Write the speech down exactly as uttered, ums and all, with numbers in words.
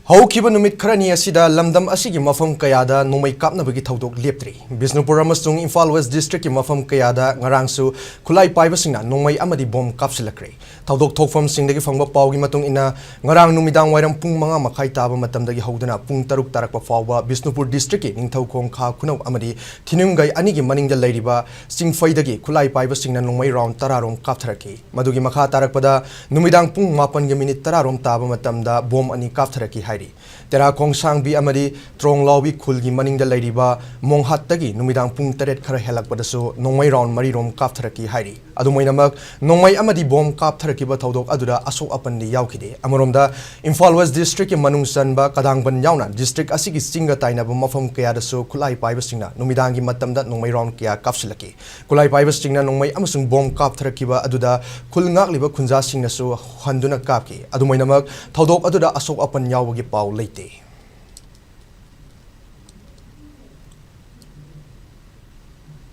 ꯍꯧꯈꯤꯕ ꯅꯨꯃꯤꯠ ꯈꯔꯅꯤ ꯑꯁꯤꯗ ꯂꯝꯗꯝ ꯑꯁꯤꯒꯤ ꯃꯐꯝ ꯀꯌꯥꯗ ꯅꯣꯡꯃꯩ ꯀꯥꯞꯅꯕꯒꯤ ꯊꯧꯗꯣꯛ ꯂꯦꯞꯇ꯭ꯔꯤ꯫ ꯕꯤꯁꯅꯨꯄꯨꯔ ꯑꯃꯁꯨꯡ ꯏꯝꯐꯥꯜ ꯋꯦꯁ ꯗꯤꯁꯇ꯭ꯔꯤꯛꯀꯤ ꯃꯐꯝ ꯀꯌꯥꯗ ꯉꯔꯥꯡꯁꯨ ꯈꯨꯠꯂꯥꯏ ꯄꯥꯏꯕꯁꯤꯡꯅ ꯅꯣꯡꯃꯩ ꯑꯃꯗꯤ ꯕꯣꯝ ꯀꯥꯞꯁꯤꯜꯂꯛꯈ꯭ꯔꯦ꯫ ꯊꯧꯗꯣꯛ ꯊꯣꯛꯐꯝꯁꯤꯡꯗꯒꯤ ꯐꯪꯕ ꯄꯥꯎꯒꯤ ꯃꯇꯨꯡ ꯏꯟꯅ, ꯉꯔꯥꯡ ꯅꯨꯃꯤꯗꯥꯡ ꯋꯥꯏꯔꯝ ꯄꯨꯡ ꯃꯉꯥ ꯃꯈꯥꯏ ꯇꯥꯕ ꯃꯇꯝꯗꯒꯤ ꯍꯧꯗꯨꯅ ꯄꯨꯡ ꯇꯔꯨꯛ ꯇꯥꯔꯛꯄ ꯐꯥꯎꯕ ꯕꯤꯁꯅꯨꯄꯨꯔ ꯗꯤꯁꯇ꯭ꯔꯤꯛꯀꯤ ꯅꯤꯡꯊꯧꯈꯣꯡ ꯈꯥ ꯈꯨꯅꯧ ꯑꯃꯗꯤ ꯊꯤꯅꯨꯡꯒꯩ ꯑꯅꯤꯒꯤ ꯃꯅꯤꯡꯗ ꯂꯩꯔꯤꯕ ꯆꯤꯡꯐꯩꯗꯒꯤ ꯈꯨꯠꯂꯥꯏ ꯄꯥꯏꯕꯁꯤꯡꯅ ꯅꯣꯡꯃꯩ ꯔꯥꯎꯟ ꯇꯔꯥ ꯔꯣꯝ ꯀꯥꯞꯊꯔꯛꯈꯤ꯫ ꯃꯗꯨꯒꯤ ꯃꯈꯥ ꯇꯥꯔꯛꯄꯗ ꯅꯨꯃꯤꯗꯥꯡ ꯄꯨꯡ ꯃꯥꯄꯟꯒ ꯃꯤꯅꯤꯠ ꯇꯔꯥ ꯔꯣꯝ ꯇꯥꯕ ꯃꯇꯝꯗ ꯕꯣꯝ ꯑꯅꯤ ꯀꯥꯞꯊꯔꯛꯈꯤ ꯍꯥꯏꯔꯤ꯫ ꯇꯦꯔꯥ ꯈꯣꯡꯁꯥꯡꯕꯤ ꯑꯃꯗꯤ ꯇ꯭ꯔꯣꯡꯂꯥꯎꯕꯤ ꯈꯨꯜꯒꯤ ꯃꯅꯤꯡꯗ ꯂꯩꯔꯤꯕ ꯃꯣꯡꯍꯥꯠꯇꯒꯤ ꯅꯨꯃꯤꯗꯥꯡ ꯄꯨꯡ ꯇꯔꯦꯠ ꯈꯔ ꯍꯦꯜꯂꯛꯄꯗꯁꯨ ꯅꯣꯡꯃꯩ ꯔꯥꯎꯟ ꯃꯔꯤ ꯔꯣꯝ ꯀꯥꯞꯊꯔꯛꯈꯤ ꯍꯥꯏꯔꯤ꯫ ꯑꯗꯨꯃꯥꯏꯅꯃꯛ ꯅꯣꯡꯃꯩ ꯑꯃꯗꯤ ꯕꯣꯝ ꯀꯥꯞꯊꯔꯛꯈꯤꯕ ꯊꯧꯗꯣꯛ ꯑꯗꯨꯗ ꯑꯁꯣꯛ ꯑꯄꯟꯗꯤ ꯌꯥꯎꯈꯤꯗꯦ꯫ ꯑꯃꯔꯣꯝꯗ, ꯏꯝꯐꯥꯜ ꯋꯦꯁ ꯗꯤꯁꯇ꯭ꯔꯤꯛꯀꯤ ꯃꯅꯨꯡ ꯆꯟꯕ ꯀꯗꯥꯡꯕꯟ ꯌꯥꯎꯅ ꯗꯤꯁꯇ꯭ꯔꯤꯛ ꯑꯁꯤꯒꯤ ꯆꯤꯡꯒ ꯇꯥꯏꯅꯕ ꯃꯐꯝ ꯀꯌꯥꯗꯁꯨ ꯈꯨꯠꯂꯥꯏ ꯄꯥꯏꯕꯁꯤꯡꯅ ꯅꯨꯃꯤꯗꯥꯡꯒꯤ ꯃꯇꯝꯗ ꯅꯣꯡꯃꯩ ꯔꯥꯎꯟ ꯀꯌꯥ ꯀꯥꯞꯁꯤꯜꯂꯛꯈꯤ꯫ ꯈꯨꯠꯂꯥꯏ ꯄꯥꯏꯕꯁꯤꯡꯅ ꯅꯣꯡꯃꯩ ꯑꯃꯁꯨꯡ ꯕꯣꯝ ꯀꯥꯞꯊꯔꯛꯈꯤꯕ ꯑꯗꯨꯗ ꯈꯨꯜ ꯉꯥꯛꯂꯤꯕ ꯈꯨꯟꯖꯥꯁꯤꯡꯅꯁꯨ ꯍꯟꯗꯨꯅ ꯀꯥꯞꯈꯤ꯫ ꯑꯗꯨꯃꯥꯏꯅꯃꯛ, ꯊꯧꯗꯣꯛ ꯑꯗꯨꯗ ꯑꯁꯣꯛ ꯑꯄꯟ ꯌꯥꯎꯕꯒꯤ ꯄꯥꯎ ꯂꯩꯇꯦ꯫